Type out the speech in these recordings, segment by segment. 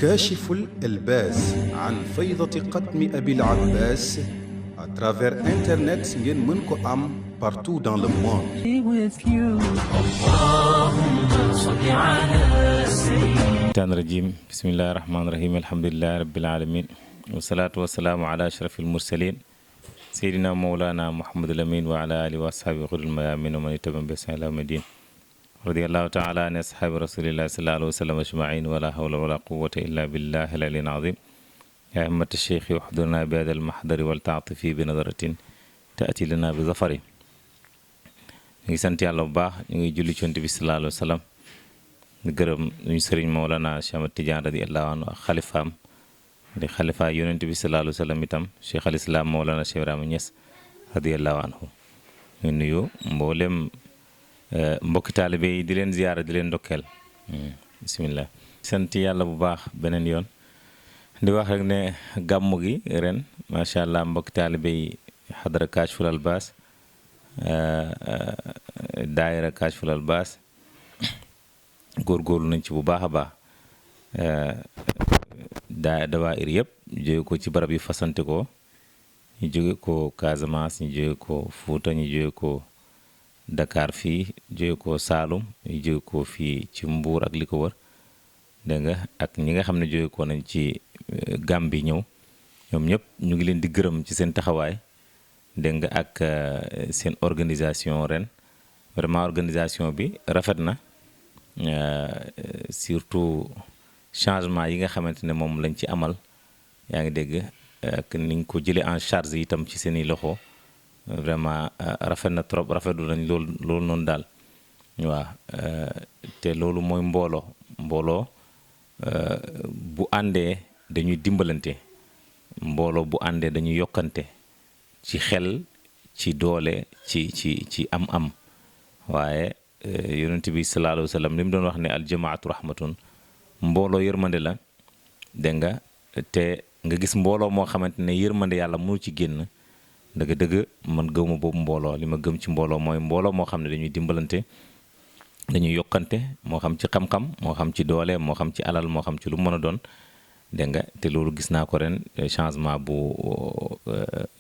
كاشف الألباس عن فيضة قدم أبي العباس à travers Internet ngeen mën ko am partout dans le monde. الرجيم بسم الله الرحمن الرحيم الحمد لله رب العالمين والصلاة والسلام على أشرف المرسلين سيدنا مولانا محمد الأمين وعلى آله وأصحابه غر الميامين ومن يتبعهم بإحسان إلى يوم الدين رضي الله تعالى عن أصحاب رسول الله صلى الله عليه وسلم أجمعين ولا حول ولا قوة إلا بالله العلي العظيم يا أمة الشيخ احضرنا بهذا المحضر ولتعطفي بنظرة تأتي لنا بظفر نgi sant yàlla bu baax ñu ngi julli ci Yonent bi sallallahu alayhi wa sallam di gërëm ñu sëriñ Mawlana Cheikh Ahmad Tidiane radiyallahu anhu ak xalifaam di xalifa Yonent bi sallallahu alayhi wa sallam itam Cheikh al Islam Mawlana Cheikh Ibrahima Niass radiyallahu anhu ñu nuyu mboolem mbokki taalibe yi di leen ziyaara di leen ndokkeel bismillah sant yàlla bu baax beneen yoon di wax rek ne gàmmu gi ren macha allah mbokki taalibe yi xadara Kashful Albaas daayira Kashful Albaas góorgóorlu nañ ci bu baax a baax dawaayir yëpp jóge ko ci barab yi fasante ko ñu jóge ko Casamance ñu jóge ko Fuuta ñu jóge ko Dakar fii jóge ko Saalum ñu jóge ko fii ci Mbuur ak li ko wër dégg nga ak ñi nga xam ne jóge ko nañ ci Gàmbi ñëw ñoom ñëpp ñu ngi leen di gërëm ci seen taxawaay dégg nga ak seen organisation ren vraiment organisation bi rafet na surtout changement yi nga xamante ne moom lañ ci amal yaa ngi dégg ak niñ ko jëlee en charge itam ci seeni loxo vraiment rafet na trop rafetlu nañ loolu noonu daal waaw te loolu mooy mbooloo bu àndee dañuy dimbalante mbooloo bu àndee dañuy yokkante ci xel ci doole ci am-am waaye yonent bi sallallahu alayhi wa sallam li mu doon wax ne aljamaatu rahmatun mbooloo yërmande la dégg nga te nga gis mbooloo moo xamante ne yërmande yàlla mënu ci génn dëgg-dëgg man gëwma boobu mbooloo li ma gëm ci mbooloo mooy mbooloo moo xam ne dañuy dimbalante dañuy yokkante moo xam ci xam-xam moo xam ci doole moo xam ci alal moo xam ci lu mën a doon dégg nga te loolu gis naa ko ren changement bu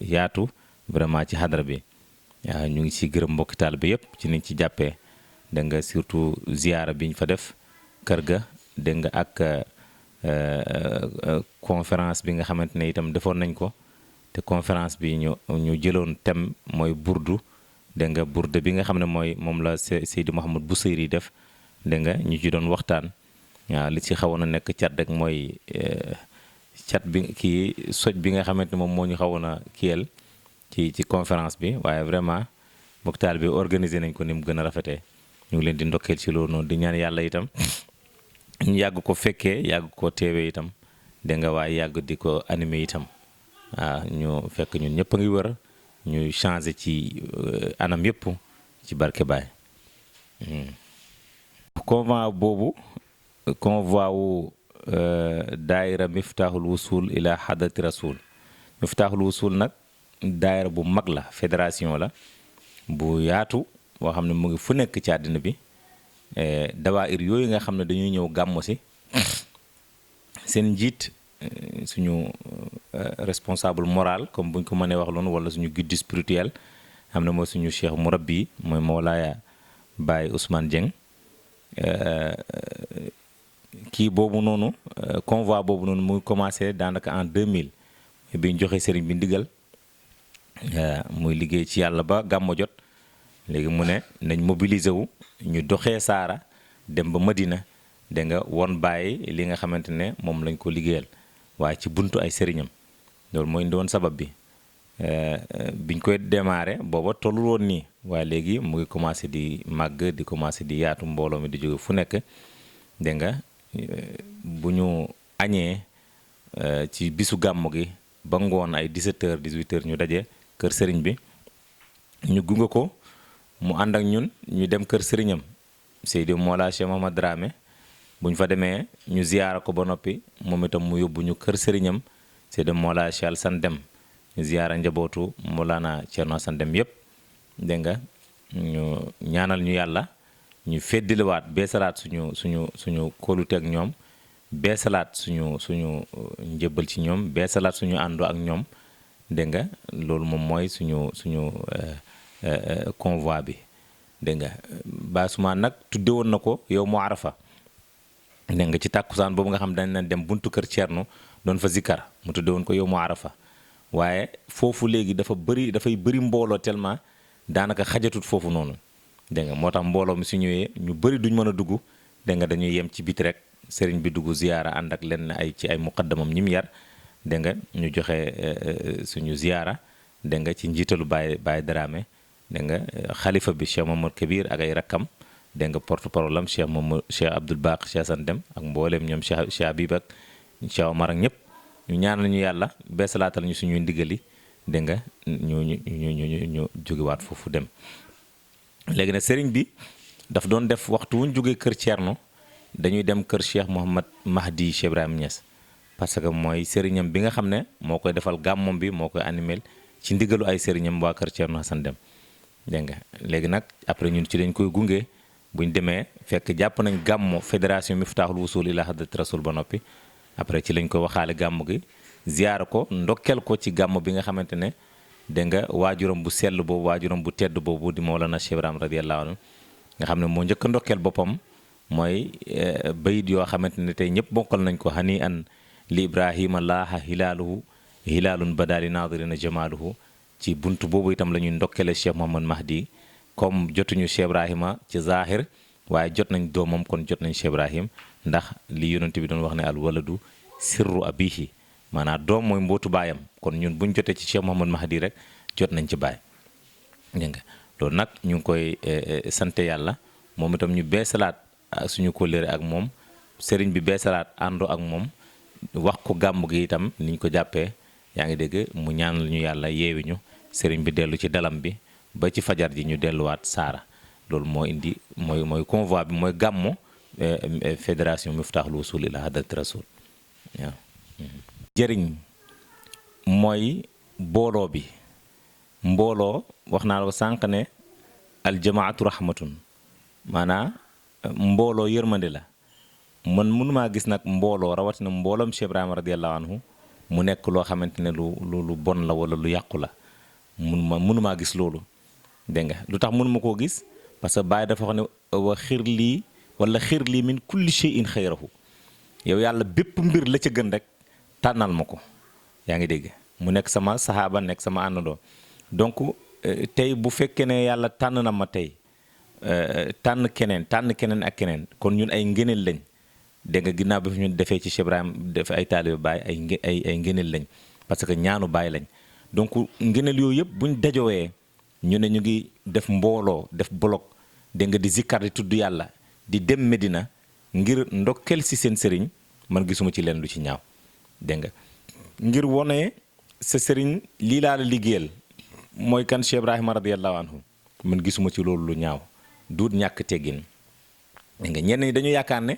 yaatu vraiment ci xadara bi waaw ñu ngi ci gërëm mbokki taal bi yëpp ci niñ ci jàppee dégg nga surtout ziyaara bi ñu fa def kër ga dégg nga ak conférence bi nga xamante ne itam defoon nañ ko te conférence bi ñu jëloon thème mooy burdu dégg nga burde bi nga xam ne moom la Seydi Mouhamed Bousayri def dégg nga ñu ci doon waxtaan waaw li ci xawoon a nekk cat rek mooy cat bi kii soj bi nga xamante ne moom moo ñu xawoon a kiyel ci conférence bi waaye vraiment mboktaal bi organisé nañ ko ni mu gën a rafetee ñu ngi leen di ndokkeel ci loolu noonu di ñaan yàlla itam ñu yàgg ko fekkee yàgg ko teewee itam dégg nga waaye yàgg di ko animé itam waaw ñu fekk ñun ñëpp a ngi wër ñuy changé ci anam yëpp ci barke Baye. convoi wu daayira Miftahul Wusul ila Hadrati Rasul Miftahul Wusul nag daayira bu mag la fédération la bu yaatu boo xam ne mu ngi fu nekk ci àddina bi dawaayir yooyu nga xam ne dañuy ñëw gàmmu si seen njiit suñu responsable moral comme buñ ko mënee wax loolu wala suñu guide spirituel xam ne mooy suñu cheikh murabbi mooy Mawlaaya Baye Ousmane Dieng kii boobu noonu convoi boobu noonu muy commencé daanaka en 2000 bi ñu joxe sëriñ bi ndigal muy liggéey ci yàlla ba gàmmo jot léegi mu ne nañ mobiliser wu ñu doxee saara dem ba Medina dégg nga won Baye li nga xamante ne moom lañ ko liggéeyal waaye ci buntu ay sëriñam loolu mooy indi woon sabab bi biñ koy démarré booba tollul woon nii waaye léegi mu ngi commencé di màgg di commencé di yaatu mbooloo mi di jóge fu nekk dégg nga bu ñu añee ci bisu gàmmu gi ba ngoon ay 17h 18h ñu daje kër sëriñ bi ñu gunge ko mu ànd ak ñun ñu dem kër sëriñam Seydi Mawla Cheikh Mohamad Dramé bu ñu fa demee ñu ziyaara ko ba noppi moom itam mu yóbbu ñu kër sëriñam Seydi Mawla Cheikh Alassane Dème ñu ziyaara njabootu Mawlana Thierno Alassane Dème yëpp dégg nga ñu ñaanal ñu yàlla ñu feddiliwaat beesalaat suñu kóolute ak ñoom beesalaat suñu njëbbal ci ñoom beesalaat suñu àndoo ak ñoom dégg nga loolu moom mooy suñu convoi bi dégg nga Baye Ousmane nag tudde woon na ko yow mu arafa dégg nga ci tàkkusaan boobu nga xam dañ na dem buntu kër Thierno doon fa zikkar mu tudde woon ko yow mu arafa waaye foofu léegi dafay bëri mbooloo tellement daanaka xajatut foofu noonu dégg nga moo tax mbooloo mi su ñëwee ñu bëri duñ mën a dugg dégg nga dañuy yem ci biti rek sëriñ bi dugg ziyaara ànd ak lenn ci ay muqaddamam ñi mu yar dégg nga ñu joxe suñu ziyaara dégg nga ci njiitalu Baye Dramé dégg nga xalifa bi Cheikh Mamadou Kabir ak ay rakkam dégg nga porte parole am Cheikh Abdoul Baq Cheikh Assane Deme ak mbooleem ñoom Cheikh Habib ak Cheikh Omar ak ñëpp ñu ñaanal ñu yàlla beesalaatal ñu suñuy ndigali dégg nga ñu jógewaat foofu dem léegi nag sëriñ bi daf doon def waxtu wuñ jógee kër Thierno dañuy dem kër Cheikh Mouhamad Mahdi Cheikh Ibrahima Niass parce que mooy sëriñam bi nga xam ne moo koy defal gàmmom bi moo koy animel ci ndigalu ay sëriñam waa kër Thierno Assane Deme dégg nga léegi nag après ñun ci dañ koy gunge buñ demee fekk jàpp nañ gàmmo fédération Miftahul Wusul ila Hadrati Rasul ba noppi après ci lañ ko waxaale gàmm gi ziyaara ko ndokkel ko ci gàmm bi nga xamante ne dégg nga waajuram bu sell boobu waajuram bu tedd boobu di Mawlana Cheikh Ibrahima radiyallahu anhu nga xam ne moo njëkk a ndokkeel boppam mooy bayit yoo xamante ne tey ñëpp bokkal nañ ko hani an li ibrahima laaha hilaalun badali naadirina jamaaluhu ci buntu boobu itam la ñuy ndokkele Cheikh Mouhamad Mahdi comme jotuñu Cheikh Ibrahima ci zahir waaye jot nañ doomam kon jot nañ Cheikh Ibrahim ndax li yonent bi doon wax ne al waladu sirru abihi maanaam doom mooy mbootu baayam kon ñun buñ jotee ci Cheikh Mouhamad Mahdi rek jot nañ ci baay dégg nga loolu nag ñu ngi koy sant yàlla moom itam ñu beesalaat suñu kóllëre ak moom sëriñ bi beesalaat àndoo ak moom wax ko gàmm gi itam niñ ko jàppee yaa ngi dégg mu ñaanal ñu yàlla yeewi ñu sëriñ bi dellu ci dalam bi ba ci fajar ji ñu delluwaat saara loolu moo indi mooy convoi bi mooy gàmmo fédération Miftahul Wusul ila Hadrati Rasul waaw jëriñ mooy mbooloo bi mbooloo wax naa la ko sànq ne aljamaatu rahmatun maanaa mbooloo yërmande la man mënumaa gis nag mbooloo rawatina mbooloom Cheikh Ibrahima radiyallahu anhu mu nekk loo xamante ne lu bon la wala lu yàqu la mënumaa gis loolu dégg nga lu tax mënuma koo gis parce que Baye dafa wax ne wa xir lii min kulli shay'in xayrahu yow yàlla bépp mbir la ca gën rek tànnal ma ko yaa ngi dégg mu nekk sama saxaaba nekk sama àndandoo donc tey bu fekkee ne yàlla tànn na ma tey tànn keneen ak keneen kon ñun ay ngëneel lañ dégg nga ginnaaw bi fi ñu defee ci Cheikh Ibrahima def ay taalibe Baye ay ngëneel lañ parce que ñaanu Baye lañ donc ngëneel yooyu yëpp buñ dajowee ñu ne ñu ngi def mbooloo def bloc dégg nga di zikkar di tudd yàlla di dem Medina ngir ndokkel si seen sëriñ man gisuma ci leen lu ci ñaaw dégg nga ngir wone sa sëriñ lii laa la liggéeyal mooy kan Cheikh Ibrahima radiyallahu anhu man gisuma ci loolu lu ñaaw duut ñàkk teggin dégg nga ñenn ñi dañu yaakaar ne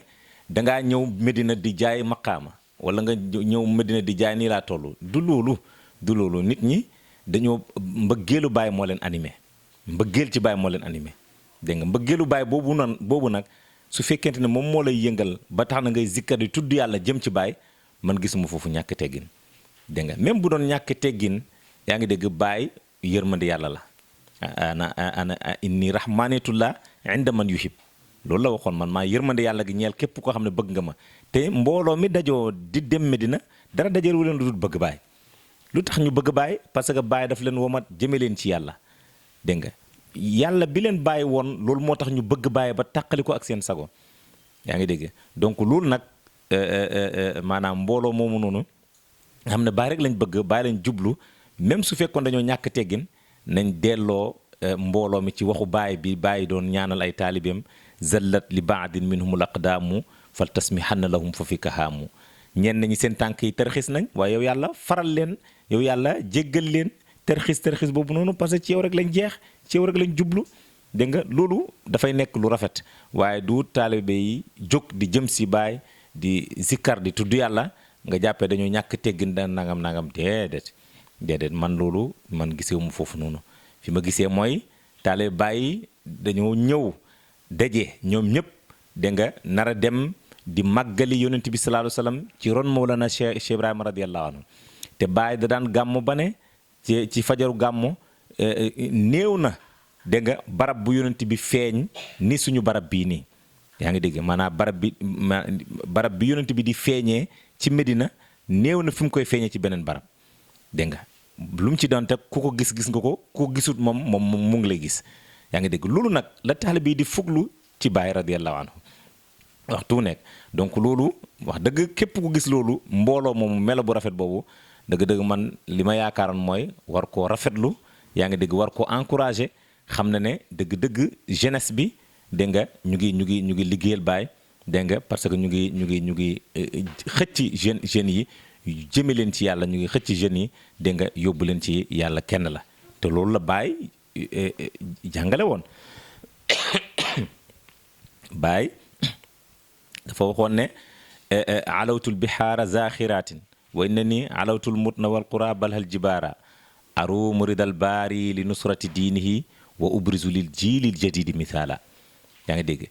dangaa ñëw Medina di jaay maqaama wala nga ñëw Medina di jaay nii laa toll du loolu nit ñi dañoo mbëggeelu Baay moo leen animé mbëggeel ci Baay moo leen animé dégg nga mbëggeelu Baay boobu nag su fekkente ne moom moo lay yëngal ba tax na ngay zikkar di tudd yàlla jëm ci Baay man gisuma foofu ñàkk teggin dégg nga même bu doon ñàkk teggin yaa ngi dégg Baay yërmande yàlla la ana inni rahmanitullah inda man yuhib loolu la waxoon man maa yërmande yàlla gi ñeel képp koo xam ne bëgg nga ma te mbooloo mi dajoo di dem Medina dara dajeeru leen lu dul bëgg Baay lu tax ñu bëgg Baay parce que Baay daf leen womat jëme leen ci yàlla dégg nga yàlla bi leen bàyyi woon loolu moo tax ñu bëgg Baay ba tàqali ko ak seen sago yaa ngi dégg donc loolu nag maanaam mbooloo moomu noonu nga xam ne Baay rek lañ bëgg Baay lañ jublu même su fekkoon dañoo ñàkk teggin nañ delloo mbooloo mi ci waxu Baay bi Baay doon ñaanal ay taalibeem zallat li baadin minhumul aqdaamu fal tasmihanna lahum fa fi kahaamu ñenn ñi seen tànk yi terxis nañ waaye yow yàlla faral leen yow yàlla jéggal leen terxis boobu noonu parce que ci yow rek lañ jeex ci yow rek lañ jublu dégg nga loolu dafay nekk lu rafet waaye du taalibe yi jóg di jëm si Baay di zikkar di tudd yàlla nga jàppee dañoo ñàkk teggin da nangam déedéet man loolu man gisee mu foofu noonu fi ma gisee mooy taalibe Baay dañoo ñëw daje ñoom ñëpp dégg nga nar a dem di màggali yonent bi sallallahu alayhi wasallam ci ron Mawlana Cheikh Ibrahima radiyallahu anhu te Baye da daan gàmmu ba ne ci fajaru gàmmu néew na dégg nga barab bu yonent bi feeñ ni suñu barab bii nii yaa ngi dégg maanaam barab bi yonent bi di feeñee ci Medina néew na fi mu koy feeñee ci beneen barab dégg nga lu mu ci doon teg ku ko gis nga ko ku ko gisut moom mu ngi lay gis yaa ngi dégg loolu nag la taalibe bi di fuglu ci Baye radiyallahu anhu waxtu nekk donc loolu wax dëgg képp ku gis loolu mbooloo moomu melo bu rafet boobu dëgg-dëgg man li ma yaakaaroon mooy war koo rafetlu yaa ngi dégg war koo encourager xam na ne dëgg-dëgg jeunesse bi dégg nga ñu ngi liggéeyal Baye dégg nga parce que ñu ngi xëcc jeunes yi jëme leen ci yàlla ñu ngi xëcc jeunes yi dégg nga yóbbu leen ci yàlla kenn la te loolu la Baye jàngale woon Baye dafa waxoon ne alawtul bihaara zaxiratin wa inna ni alawtul mutna wal qura balhal jibaara aru muridal baari li nusrati diinihi wa ubrizu lil jiilil jadidi mithaala yaa ngi dégg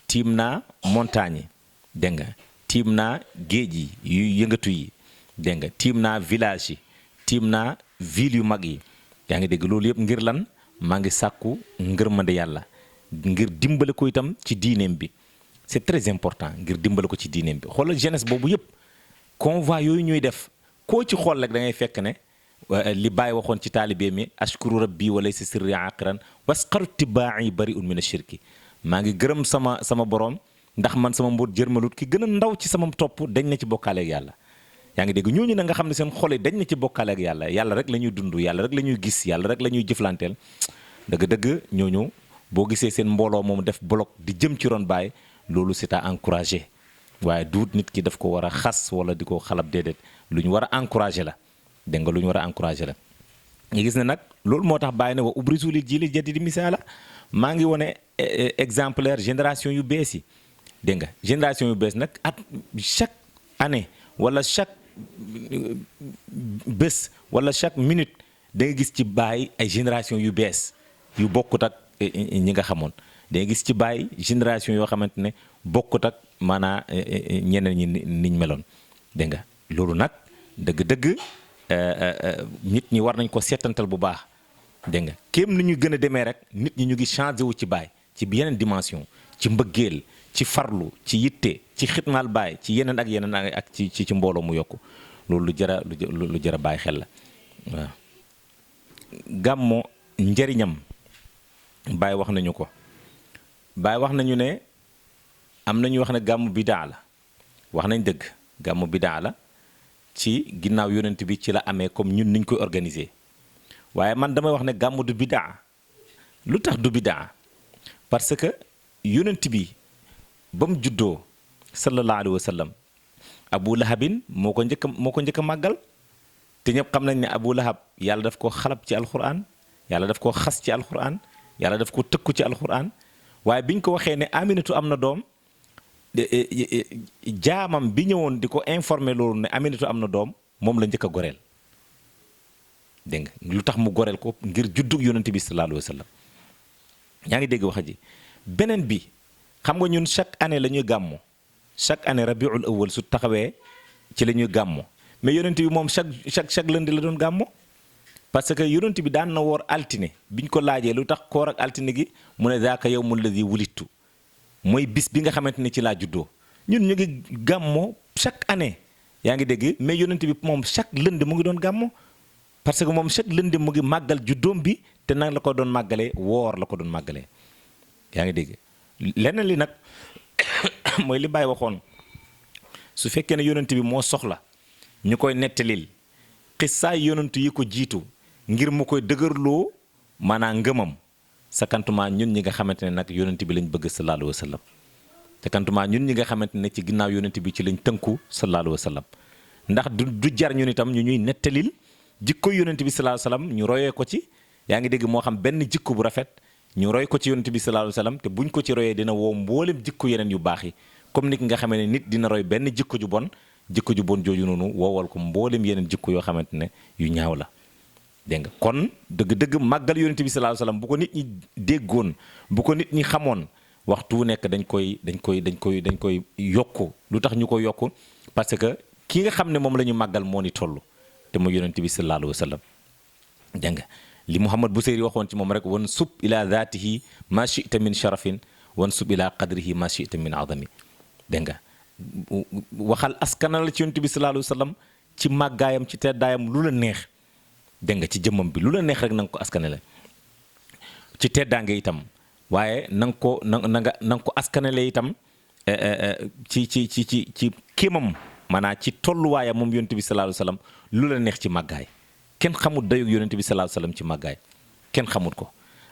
tiim naa montagne yi dégg nga tiim naa géej yi yu yëngatu yi dégg nga tiim naa village yi tiim naa ville yu mag yi yaa ngi dégg loolu yëpp ngir lan maa ngi sàkku ngërmande yàlla ngir dimbale ko itam ci diineem bi c'est très important ngir dimbale ko ci diineem bi xoolal jeunesse boobu yëpp convoi yooyu ñuy def koo ci xool rek da ngay fekk ne li Baye waxoon ci taalibe mi ashkuru rabbi wa laysa sirri aqiran wasqaru tibaa'i bari'un min ashirki maa ngi gërëm sama borom ndax man sama mbóot jërmalut ki gën a ndaw ci sama topp dañ na ci bokkaale ak yàlla yaa ngi dégg ñooñu na nga xam ne seen xol yi dañ na ci bokkaale ak yàlla yàlla rek la ñuy dund yàlla rek la ñuy gis yàlla rek la ñuy jëflanteel dëgg-dëgg ñooñu boo gisee seen mbooloo moom def bloc di jëm ci ron Baye loolu c'est à encourager waaye duut nit ki daf ko war a xas wala di ko xalab déedéet lu ñu war a encourager la dégg nga lu ñu war a encourager la ñu gis ne nag loolu moo tax Baye ne wa ubrisu lil jiili jadidi misaala maa ngi wone exemplaire génération yu bees yi dégg nga génération yu bees nag at chaque année wala chaque bés wala chaque minute da nga gis ci Baye ay génération yu bees yu bokkut ak ñi nga xamoon da nga gis ci Baye génération yoo xamante ne bokkut ak maanaa ñeneen ñi niñ meloon dégg nga loolu nag dëgg-dëgg nit ñi war nañ ko seetantal bu baax dégg nga kéem ni ñu gën a demee rek nit ñi ñu ngi changé wu ci Baye ci yeneen dimension ci mbëggeel ci farlu ci yitte ci xitmaal Baye ci yeneen ak yeneen ak ci mbooloo mu yokku loolu lu jara bàyyi xel la waaw gàmmo njëriñam Baye wax nañu ko Baye wax nañu ne am nañu wax ne gàmmu bidaa la wax nañ dëgg gàmmu bidaa la ci ginnaaw yonent bi ci la amee comme ñun niñ koy organiser waaye man damay wax ne gàmmu du bidaa lu tax du bidaa parce que yonent bi ba mu juddoo sallallahu alayhi wa sallam Abu Lahabin moo ko njëkk a màggal te ñëpp xam nañ ne Abu Lahab yàlla daf ko xalab ci alquran yàlla daf ko xas ci alquran yàlla daf ko tëkku ci alquran waaye biñ ko waxee ne Aminatu am na doom jaamam bi ñëwoon di ko informer loolu ne Aminatu am na doom moom la njëkk a goreel dégg nga lu tax mu goreel ko ngir juddug yonent bi sallallahu alayhi wa sallam yaa ngi dégg wax ji beneen bi xam nga ñun chaque année la ñuy gàmmo chaque année rabiul awwal su taxawee ci la ñuy gàmmo mais yonent bi moom chaque lundi la doon gàmmo parce que yonent bi daan na woor altine biñ ko laajee lu tax koor ak altine gi mu ne zaaka yawmul ladhi wulidtu mooy bis bi nga xamante ne ci laa juddoo ñun ñu ngi gàmmo chaque année yaa ngi dégg mais yonent bi moom chaque lundi mu ngi doon gàmmo parce que moom chaque lundi mu ngi màggal juddoom bi te nag la ko doon màggalee woor la ko doon màggalee yaa ngi dégg leneen li nag mooy li Baye waxoon su fekkee ne yonent bi moo soxla ñu koy nettalil xissaay yonent yi ko jiitu ngir mu koy dëgërloo maanaam ngëmam sakantuma ñun ñi nga xamante ne nag yonent bi lañ bëgg sallallahu alayhi wa sallam sakantuma ñun ñi nga xamante ne ci ginnaaw yonent bi ci lañ tënku sallallahu alayhi wa sallam ndax du jar ñun itam ñu ñuy nettalil jikko yonent bi sallallahu alayhi wa sallam ñu royee ko ci yaa ngi dégg moo xam benn jikko bu rafet ñu roy ko ci yonent bi sallallahu alayhi wa sallam te buñ ko ci royee dina woo mboolem jikko yeneen yu baax yi comme ni nga xamee ne nit dina roy benn jikko ju bon jooju noonu woowal ko mboolem yeneen jikko yoo xamante ne yu ñaaw la dégg nga kon dëgg-dëgg màggal yonent bi sallallahu alayhi wa sallam bu ko nit ñi déggoon bu ko nit ñi xamoon waxtu wu nekk dañ koy yokku lu tax ñu ko yokku parce que ki nga xam ne moom la ñu màggal moo ni toll te mu yonent bi sallallahu alayhi wa sallam dégg nga li Muhammad Buseyri waxoon ci moom rek wan sub ila zaatihi ma chita min sharafin wan sub ila qadrihi ma chita min azami dégg nga waxal askanal ci yonent bi sallallahu alayhi wa sallam ci màggaayam ci teddaayam lu la neex dégg nga ci jëmmam bi lu la neex rek na nga ko askanale ci teddaange itam waaye na nga ko askanale itam ci kéemam maanaam ci tolluwaayam moom yonent bi sallallahu alayhi wa sallam lu la neex ci màggaay kenn xamut dayug yonent bi sallallahu alayhi wa sallam ci màggaay kenn xamut ko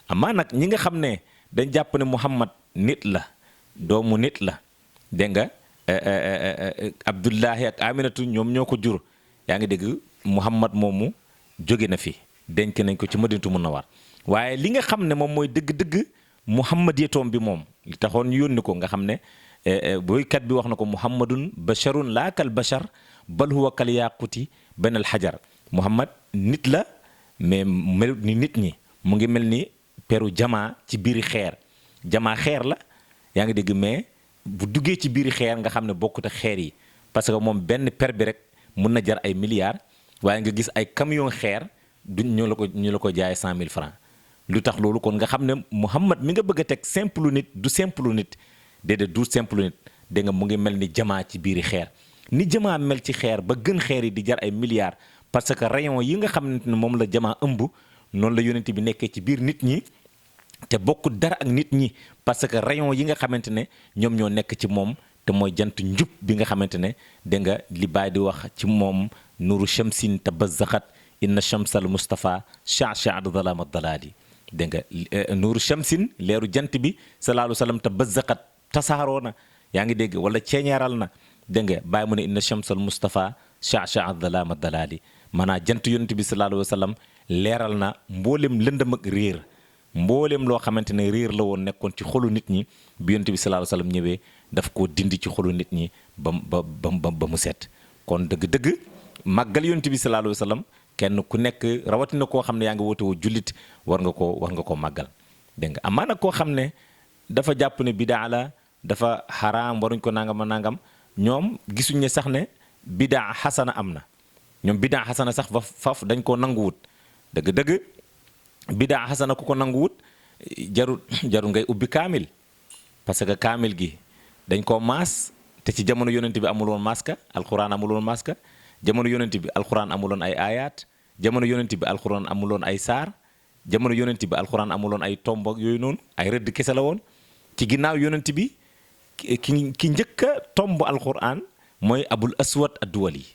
amaa nag ñi nga xam ne dañ jàpp ne Muhammad nit la doomu nit la dégg nga Abdullahi ak Aminatu ñoom ñoo ko jur yaa ngi dégg Muhammad moomu jóge na fi denc nañ ko ci Madinatu Munawwara waaye li nga xam ne moom mooy dëgg-dëgg Muhammad yetoom bi moom li taxoon ñu yónni ko nga xam ne boykat bi wax na ko Muhammadun basharun laa kal bashar bal huwa kal yaquti benn al xajar Muhammad nit la mais melut ni nit ñi mu ngi mel ni peru jamaa ci biiri xeer jamaa xeer la yaa ngi dégg mais bu duggee ci biiri xeer nga xam ne bokkut ak xeer yi parce que moom benn per bi rek mun na jar ay milliards waaye nga gis ay camion xeer duñ ñu la ko jaay 100 000 francs lu tax loolu kon nga xam ne Muhammad mi nga bëgg a teg simple nit du simple nit déedéet du simple nit dégg nga mu ngi mel ni jamaa ci biiri xeer ni jamaa mel ci xeer ba gën xeer yi di jar ay milliards parce que rayon yi nga xam ne moom la jamaa ëmb noonu la yonent bi nekkee ci biir nit ñi te bokkul dara ak nit ñi parce que rayon yi nga xamante ne ñoom ñoo nekk ci moom te mooy jant njub bi nga xamante ne dégg nga li Baye di wax ci moom nuru shamsin tabazzaxat inna shamsal Mustafa sha'sha'at zalama dalali dégg nga nuru shamsin leeru jant bi sallallahu alayhi wa sallam tabazzaxat tasaaroo na yaa ngi dégg wala ceeñaaral na dégg nga Baye mu ne inna shamsal Mustafa sha'sha'at zalama dalali maanaam jant yonent bi sallallahu alayhi wa sallam leeral na mboolem lëndëm ak réer mboolem loo xamante ne réer la woon nekkoon ci xolu nit ñi bi yonent bi sallallahu alayhi wa sallam ñëwee daf koo dindi ci xolu nit ñi ba mu set kon dëgg-dëgg màggal yonent bi sallallahu alayhi wa sallam kenn ku nekk rawatina koo xam ne yaa ngi woote woo jullit war nga koo màggal dégg nga amaa nag koo xam ne dafa jàpp ne bidaa la dafa xaraam waruñ ko nangam ñoom gisuñ ne sax ne bidaa xasana am na ñoom bidaa xasana sax faf dañ koo nanguwut dëgg-dëgg bidaa xasana ku ko nanguwut jarul ngay ubbi kaamil parce que kaamil gi dañ koo maas te ci jamono yonent bi amuloon maska alxuraan amuloon maska jamono yonent bi alxuraan amuloon ay ayaat jamono yonent bi alxuraan amuloon ay saar jamono yonent bi alxuraan amuloon ay tomb yooyu noonu ay rëdd kese la woon ci ginnaaw yonent bi ki njëkk a tomb alxuraan mooy abul aswad adduwali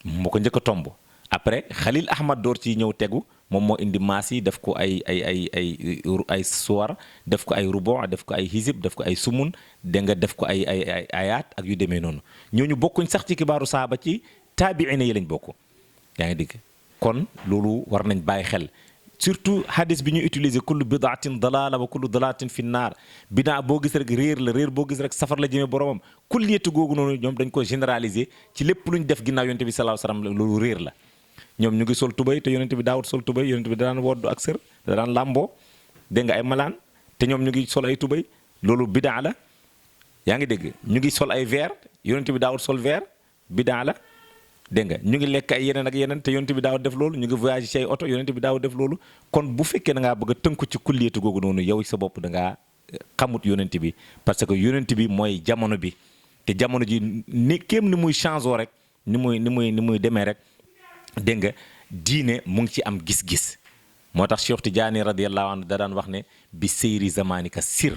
moo ko njëkk a tomb après Khalil Ahmad door ci ñëw tegu moom moo indi maas yi def ko ay suwar def ko ay rubo def ko ay hizib def ko ay sumun dégg nga def ko ay ayaat ak yu demee noonu ñooñu bokkuñ sax ci kibaaru saaba ci taabiina yi lañ bokk yaa ngi dégg kon loolu war nañ bàyyi xel surtout hadis bi ñuy utiliser kullu bidaatin dalala wa kullu dalalatin fi naar bidaa boo gis rek réer la réer boo gis rek safar la jëmee boromam kulliyatu googu noonu ñoom dañ ko généraliser ci lépp lu ñu def ginnaaw yonent bi sallallahu alayhi wasallam loolu réer la ñoom ñu ngi sol tubay te yonent bi daawut sol tubay yonent bi daan woddu ak sër daan làmboo dégg nga ay malaan te ñoom ñu ngi sol ay tubay loolu bidaa la yaa ngi dégg ñu ngi sol ay verre yonent bi daawut sol verre bidaa la dégg nga ñu ngi lekk ay yeneen ak yeneen te yonent bi daawut def loolu ñu ngi voyage ci ay oto yonent bi daawut def loolu kon bu fekkee da ngaa bëgg a tënku ci kulliyatu googu noonu yow sa bopp da ngaa xamut yonent bi parce que yonent bi mooy jamono bi te jamono ji ni kéem ni muy changé rek ni muy demee rek dégg nga diine mu ngi ci am gis-gis moo tax Cheikh Tidiane radiyallahu anhu da daan wax ne bi seyri zamanika sir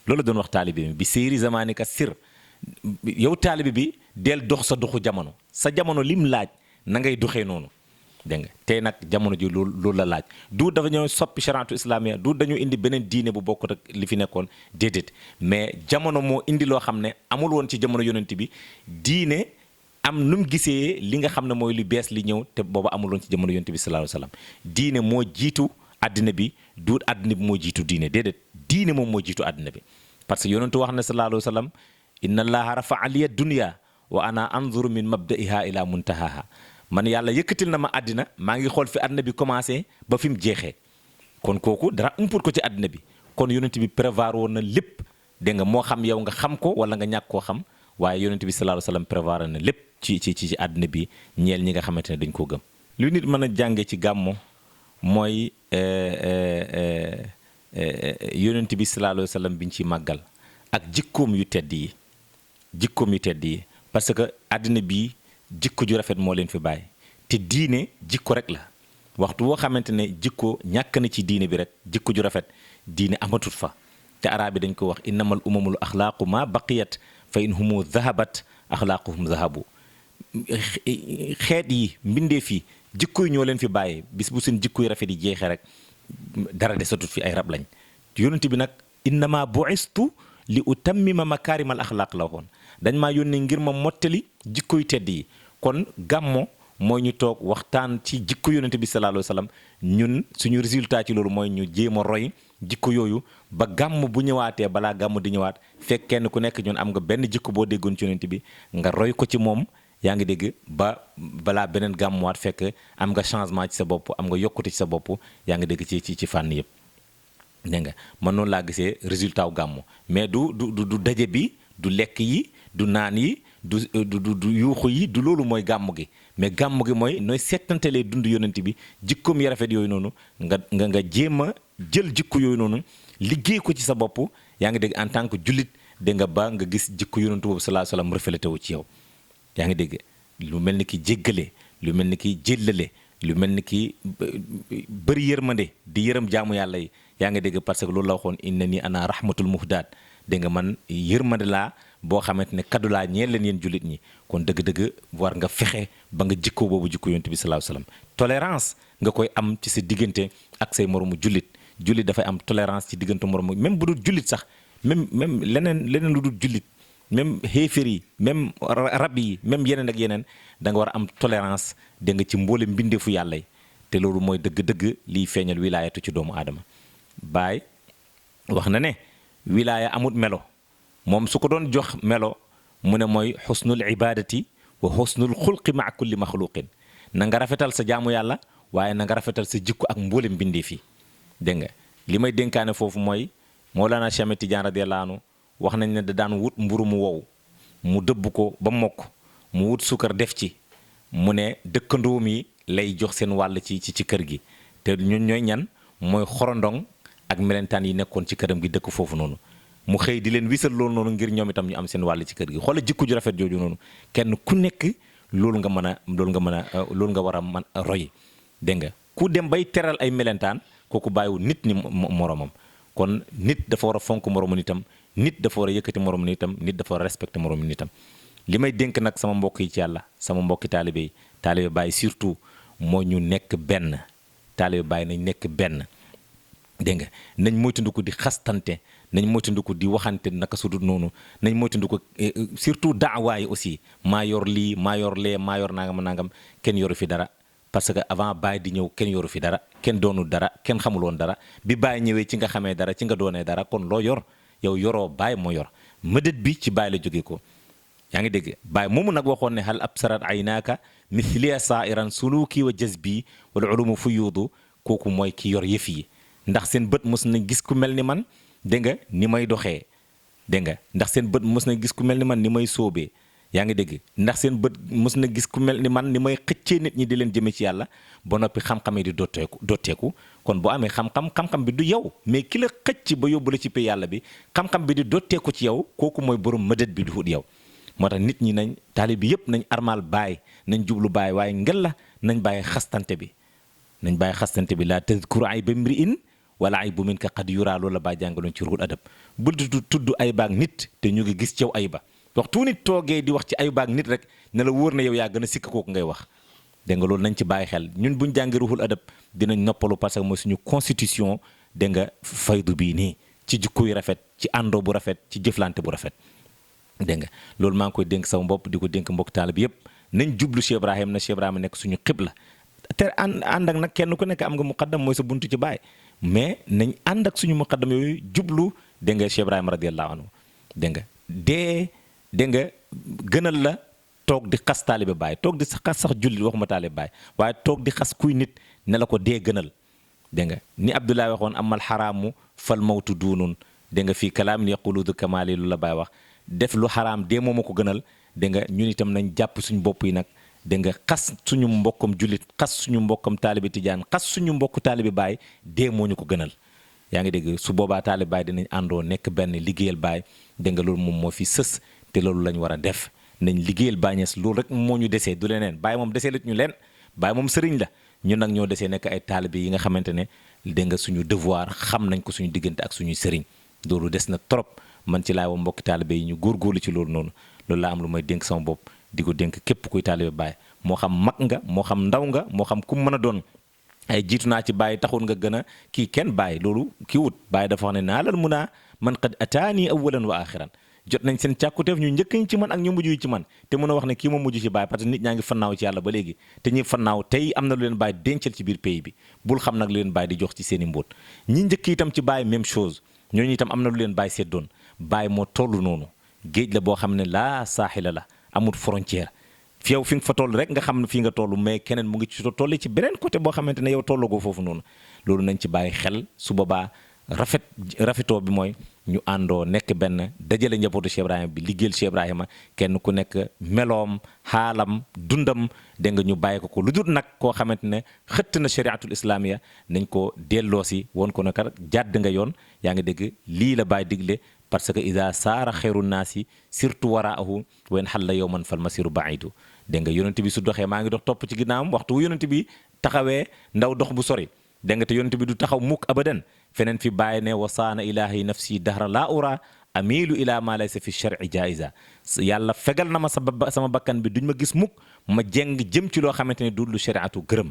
loolu doon wax taalibe bi bi seyri zamanika sir yow taalibe bi del dox sa doxu jamono sa jamono lim laaj na ngay doxee noonu dégg nga tey nag jamono ji loolu la laaj du dafa ñëw soppi chariatu islamia du dañu indi beneen diine bu bokkut ak li fi nekkoon déedéet mais jamono moo indi loo xam ne amul woon ci jamono yonent bi diine am nu mu gisee li nga xam ne mooy lu bees li ñëw te booba amuloon ci jamono yonent bi sallallahu alayhi wasallam diine moo jiitu àddina bi du àddina bi moo jiitu diine déedéet diine moom moo jiitu àddina bi parce que yonentu wax na sallallahu alayhi wasallam inna allaha rafa'a liya dunya wa ana anzuru min mabda'iha ila muntahaha man yàlla yëkkatil na ma àddina maa ngi xool fi àddina bi commencé ba fi mu jeexee kon kooku dara umput ko ci àddina bi kon yonent bi prévoir woon na lépp dégg nga moo xam yow nga xam ko wala nga ñàkk koo xam waaye yonent bi sallallahu alayhi wasallam prévoir na lépp ci àddina bi ñeel ñi nga xamante ne dañ koo gëm. lu nit mën a jànge ci gàmmo mooy yonent bi sallallahu alayhi wasallam biñ ci màggal ak jikkoom yu tedd yi parce que àddina bi jikko ju rafet moo leen fi bàyyi te diine jikko rek la waxtu woo xamante ne jikko ñàkk na ci diine bi rek jikko ju rafet diine amatut fa te araab yi dañ ko wax innamal umamul axlaaqu ma baqiyat fa in humu zahabat axlaaquhum zahabu xeet yi mbindeef yi jikko yi ñoo leen fi bàyyi bis bu seen jikko yu rafet yi jeexee rek dara desatut fi ay rab lañ yonent bi nag innama bu'istu li utammima makaarimal axlaaq la waxoon dañ maa yónnee ngir ma mottali jikko yu tedd yi kon gàmmo mooy ñu toog waxtaan ci jikko yonent bi sallallahu alayhi wasallam ñun suñu résultat ci loolu mooy ñu jéem a roy jikko yooyu ba gàmm bu ñëwaatee balaa gàmm di ñëwaat fekk kenn ku nekk ñun am nga benn jikko boo déggoon ci yonent bi nga roy ko ci moom yaa ngi dégg ba balaa beneen gàmmuwaat fekk am nga changement ci sa bopp am nga yokkute ci sa bopp yaa ngi dégg ci fànn yëpp dégg nga man noonu laa gisee résultat wu gàmmu mais du daje bi du lekk yi du naan yi du yuuxu yi du loolu mooy gàmmu gi mais gàmmu gi mooy nooy settantelee dund yonent bi jikkoom yi rafet yooyu noonu nga jéem a jël jikko yooyu noonu liggéey ko ci sa bopp yaa ngi dégg en tant que jullit dégg nga ba nga gis jikko yonent boobu sallallahu alayhi wasallam reflété wu ci yow yaa ngi dégg lu mel ni ki jéggale lu mel ni ki jéllale lu mel ni ki bëri yërmande di yërëm jaamu yàlla yi yaa ngi dégg parce que loolu la waxoon inna ni ana rahmatul muhdaat dégg nga man yërmande laa boo xamante ne kaddu laa ñeel leen yéen jullit ñi kon dëgg-dëgg war nga fexe ba nga jikko boobu jikko yonent bi sallallahu alayhi wasallam tolérance nga koy am ci sa diggante ak say moromu jullit dafay am tolérance ci diggante moromu même bu dul jullit sax même leneen lu dul jullit même xéeféer yi même rab yi même yeneen ak yeneen da nga war a am tolérance dégg nga ci mboole mbindeefu yàlla yi te loolu mooy dëgg-dëgg liy feeñal wilaayatu ci doomu aadama Baye wax na ne wilaaya amut melo moom su ko doon jox melo mu ne mooy xusnul ibadati wa xusnul xulqi maa kulli maxluqin na nga rafetal sa jaamu yàlla waaye na nga rafetal sa jikko ak mboole mbindeef yi dégg nga li may dénkaane foofu mooy Mawlana Cheikh Ahmed Tidiane radiyallahu anhu wax nañ ne da daan wut mburu mu wow mu dëbb ko ba mokk mu wut suukar def ci mu ne dëkkandoom yi lay jox seen wàll ci kër gi te ñun ñooy ñan mooy xorondong ak melentaan yi nekkoon ci këram gi dëkk foofu noonu mu xëy di leen wisal loolu noonu ngir ñoom itam ñu am seen wàll ci kër gi xoola jikko ju rafet jooju noonu kenn ku nekk loolu nga war a mën a roy dégg nga ku dem bay teral ay melentaan kooku bàyyiwul nit ni moromam kon nit dafa war a fonk moromu nitam nit dafa war a yëkkati moromu nitam nit dafa war a respecté moromu nitam li may dénk nag sama mbokk yi ci yàlla sama mbokki taalibe Baye surtout moo ñu nekk benn taalibe Baye nañ nekk benn dégg nga nañ moytandiku di xastante nañ moytandiku di waxante naka su dul noonu nañ moytandiku surtout daawaay yi aussi maa yor lii maa yor lee maa yor nangam kenn yoru fi dara parce que avant Baye di ñëw kenn yoru fi dara kenn doonul dara kenn xamuloon dara bi Baye ñëwee ci nga xamee dara ci nga doonee dara kon loo yor yow yoroo Baye moo yor mëdët bi ci Baye la jógee ko yaa ngi dégg Baye moomu nag waxoon ne hal absarat aynaaka mithliya sa'iran suluki wa jazbi wal ulumu fuyudu kooku mooy ki yor yëf yi ndax seen bët mos na gis ku mel ni man dégg nga ni may doxee dégg nga ndax seen bët mos na gis ku mel ni man ni may soobee yaa ngi dégg ndax seen bët mos na gis ku mel ni man ni may xëccee nit ñi di leen jëme ci yàlla ba noppi xam-xam yi di dotteeku kon boo amee xam-xam bi du yow mais ki la xëcc ba yóbbu la ci pay yàlla bi xam-xam bi di dotteeku ci yow kooku mooy borom mëdët bi du yow moo tax nit ñi nañ taalib bi yëpp nañ armal Baye nañ jublu Baye waaye ngel la nañ bàyyi xastante bi laa tadkur ay ba mri in wala ay bu min ka xad yuraa loolu la Baye jàngaloon ci ruhul adab bul tudd ay baag nit te ñu ngi gis ci yow ay ba waxtu nit toogee di wax ci ay baag nit rek ne la wóor na yow yaa gën a sikk kooku ngay wax dégg nga loolu nañ ci bàyyi xel ñun buñ jàngi ruhul adab dinañ noppalu parce que mooy suñu constitution dégg nga faydu bii nii ci jikko yu rafet ci àndoo bu rafet ci jëflante bu rafet dégg nga loolu maa ngi koy dénk sama bopp di ko dénk mbokk taal bi yëpp nañ jublu Cheikh Ibrahim na Cheikh Ibrahima nekk suñu xibla te ànd ak nag kenn ku nekk am nga muqaddam mooy sa buntu ci Baye mais nañ ànd ak suñu muqaddam yooyu jublu dégg nga Cheikh Ibrahima radiyallahu anhu dégg nga dégg nga gënal la toog di xas taalibe Baye toog di xas sax jullit waxuma taalibe Baye waaye toog di xas kuy nit ne la ko dee gënal dégg nga ni Abdoulaye waxoon amal xaraamu fal mawtu duunun dégg nga fii kalaamin yaquludu kamaali lu la Baye wax def lu xaraam dee moo ma ko gënal dégg nga ñun itam nañ jàpp suñu bopp yi nag dégg nga xas suñu mbokkam jullit xas suñu mbokkam taalibi tijaan xas suñu mbokku taalibi Baye dee moo ñu ko gënal yaa ngi dégg su boobaa taalibi Baye dinañ àndoo nekk benn liggéeyal Baye dégg nga loolu moom moo fi sës te loolu lañ war a def nañ liggéeyal Baye Niass loolu rek moo ñu desee du leneen Baye moom desee lit ñu leen Baye moom sëriñ la ñun nag ñoo desee nekk ay taalibe yi nga xamante ne dégg nga suñu devoir xam nañ ko suñu diggante ak suñuy sëriñ loolu des na trop man ci laay wa mbokki taalibe yi ñu góorgóorlu ci loolu noonu loolu laa am lu may dénk sama bopp di ko dénk képp kuy taalibe Baye moo xam mag nga moo xam ndaw nga moo xam ku mën a doon ay jiitu naa ci Baye taxul nga gën a kii kenn Baye loolu kii wut Baye dafa wax ne naa lal mun a man qad ataani awalan wa axiran jot nañ seen càkkuteef ñu njëkk ci man ak ñu mujj ci man te mën a wax ne kii moom mujj ci Baye parce que nit ñaa ngi fannaaw ci yàlla ba léegi te ñi fannaaw tey am na lu leen Baye dencal ci biir pays bi bul xam nag lu leen Baye di jox ci seen i mbóot ñi njëkk itam ci Baye même chose ñooñu itam am na lu leen Baye seddoon Baye moo toll noonu géej la boo xam ne laa saaxila la amul frontière fi yow fi nga fa toll rek nga xam ne fii nga toll mais keneen mu ngi ci toll ci beneen côté boo xamante ne yow tollagoo foofu noonu loolu nañ ci bàyyi xel su boobaa rafetoo bi mooy ñu àndoo nekk benn dajale njabootu Cheikh Ibrahima bi liggéeyal Cheikh Ibrahima kenn ku nekk meloom xaalam dundam dégg nga ñu bàyyi ko lu dul nag koo xamante ne xëtt na shariatul islamiya nañ ko delloo si woon ko naka jàdd nga yoon yaa ngi dégg lii la Baye digle parce que ida saara xeeru naasi surtout waraahu wen xal la yow man fal masiru baidu dégg nga yonent bi su doxee maa ngi dox topp ci ginnaawam waxtu wu yonent bi taxawee ndaw dox bu sori dégg nga te yonent bi du taxaw mukk abadan feneen fi Baye ne wasaana ilahi nafsi dahra laa ura amilu ila ma laysa fi shar'i jaiza yàlla fegal na ma sama bakkan bi duñ ma gis mukk ma jeng jëm ci loo xamante ne du lu shariatu gërëm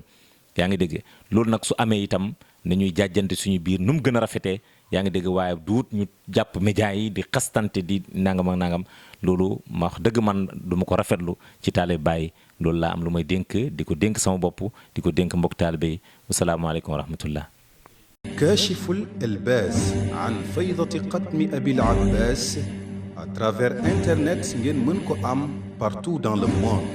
yaa ngi dégg loolu nag su amee itam nañuy jàjjante suñu biir nu mu gën a rafetee yaa ngi dégg waaye duut ñu jàpp média yi di xastante di nangam ak nangam loolu ma wax dëgg man du ma ko rafetlu ci taalibe Baye loolu laa am lu may dénk di ko dénk sama bopp di ko dénk mbokk taalibe yi wasalaamaaleykum wa rahmatullah كاشف الألباس عن فيضة قدم أبي العباس à travers internet ngeen mën ko am partout dans le monde.